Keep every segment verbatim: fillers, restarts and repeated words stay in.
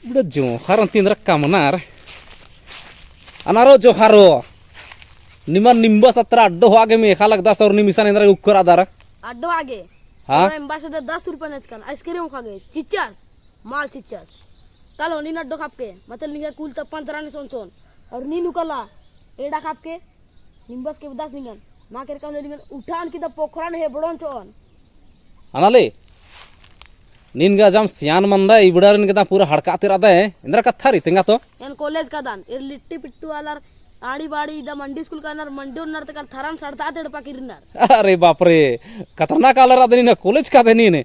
इबड़ा जोहार अन्ती एन्दरा कमनर। अनारो जोहारो। निमन निम्बस अत्रा अड्डो होआ गे मेखा लगदस और नीम इसन एन्दरा उक्कर आदर। अड्डो होआ गे। हाँ? एम्बस दस रुपया नेचकन, ice cream खा गे, चिच्चस, माल चिच्चस। कल हो नीन अड्डो खापके, मतलब निंग्है कुल तप्पन तरा ने सोन सोन। और नीन उकला, एड़ा खापके, निम्बस के बदास निंगन, मा केरका होले निंगन उठान की द पोखरा ने हे बड़ोन चोन। अनाले, नीन गा जम सियान मंदा, इबड़ारिन के दा पूरा हड़का तेरा दे, एन्दरा कत्था रई तेंगा तो। एन college कादन, ईर लिट्टी पिट्टू आलर, आड़ी बाड़ी, इदा मंडी स्कूल कानर, मंडी उन्नर ते कल थरम सड़ता तेड़पा किरनर। अरे बाप रे, खतरनाक आलर अदे नीन, college कादे नीन,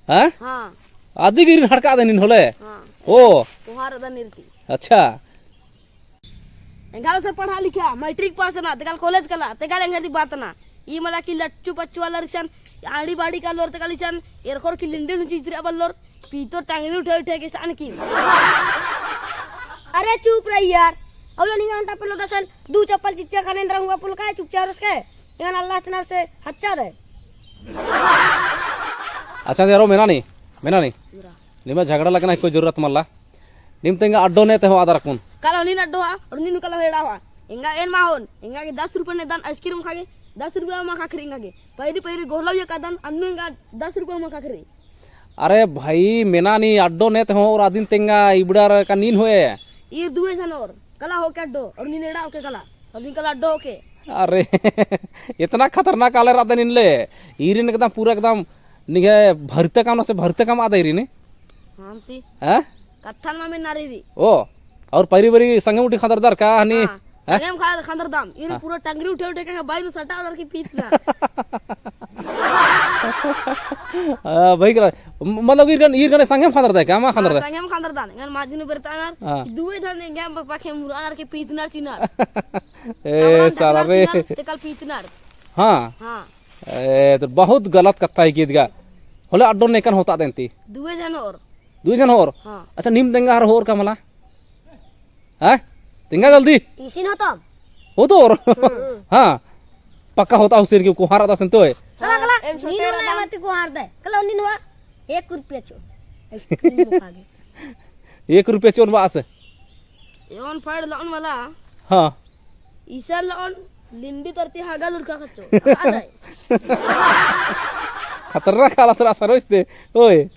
हाँ? हाँ। अदी गे ईरिन हड़का दे नीन होले? हाँ। ओ। कोहार अदन ईर ती। अच्छा। एंगा से पढ़ा लिखा, मैट्रिक पास ना, तेकल college कला, तेकल एंगा दी बात ना। ई मला की लच्चू पच्चू वाला रिसन, आड़ी बाड़ी का लोर तेकल रिसन, एरखोर की लिंडे नु चिचरे बल्लोर, पीतो टंगरी उठे उठे के सान की। अरे चुप रही यार। अउला निंगा घंटा पल्लो दसन, दू चप्पल चिच्चा खाने एन्दरा हुआ पुल का है, चुपचाप रस के। एंगन अल्लाह चनार से हच्चा दे। अच्छा, यारो मेना नी, मेना नी। मेरा। निमा झगड़ा लगना है कोई जरूरत मल्ला। नीम तेंगा अड्डो ने ते हो आदर कुन। कला नीन अड्डो हा, और नीन कला हेड़ा हा। एंगा एन मा होन, एंगा गे दस रुपया ने दन ice cream खा गे, दस रुपया मा खा खरी एंगा गे। पैरी पैरी गोहला ये का दन, अन्नु एंगा दस रुपया मा खा खरी। अरे भाई, मेना नी अड्डो ने ते हो और अदिन तेंगा इबड़ार का नीन होए। ईर दुए झन और, कला होके अड्डो, और नीन एड़ा होके कला, और नीन कला अड्डो होके। अरे, इतना खतरनाक आलर अदन इनले, ईरिन एकदम पूरा एकदम निंग्है भरते काम से भरते काम आदा ईरिन। हाँ ती। हैं? कत्थन मा में नारी री। ओ, और परी बरी संगे उठी खंदरदार का हनी? हाँ, हैं? संगे खा-, खंदरदाम। ईर हाँ। पूरा टंगरी उठे उठे के बाई नु सटा आदर की पीतना। आ, भाई करा, म-, मतलब ईर गन, ईर गने संगे खंदरदा का, मा खंदरदा? हाँ, संगे खंदरदा। एंगन माजी नु बरतानर, हाँ। दुए धन एंगे पाखे मुरानर के पीतनर चिनर। ए, साला रे। ते कल पीतनर। हाँ। हाँ। ए, तो बहुत गलत कत्था है कीदगा। होले अड्डो नेकन होता देंती। दुए जन होर। दुए जन होर? हाँ। अच्छा, नीम तेंगा हर होर का मला? हाँ? तेंगा जल्दी। इसिन होतम। हो तो और? हम्म। हाँ। पक्का होता हुसैन की कोहार आता सुनते होए। कला, कला, एम छोटे नीन हुआ रदम। मत कोहार दे। कला, नीन हुआ। एक रुपया चो। एक रुपया चोन बास। एवन फाड़ लौन मला। हाँ। ईसा लौन लिंडी तरती हागा लुरका खच्चो। आ जाए। खतरनाक आलर सरोइस दे। ओए।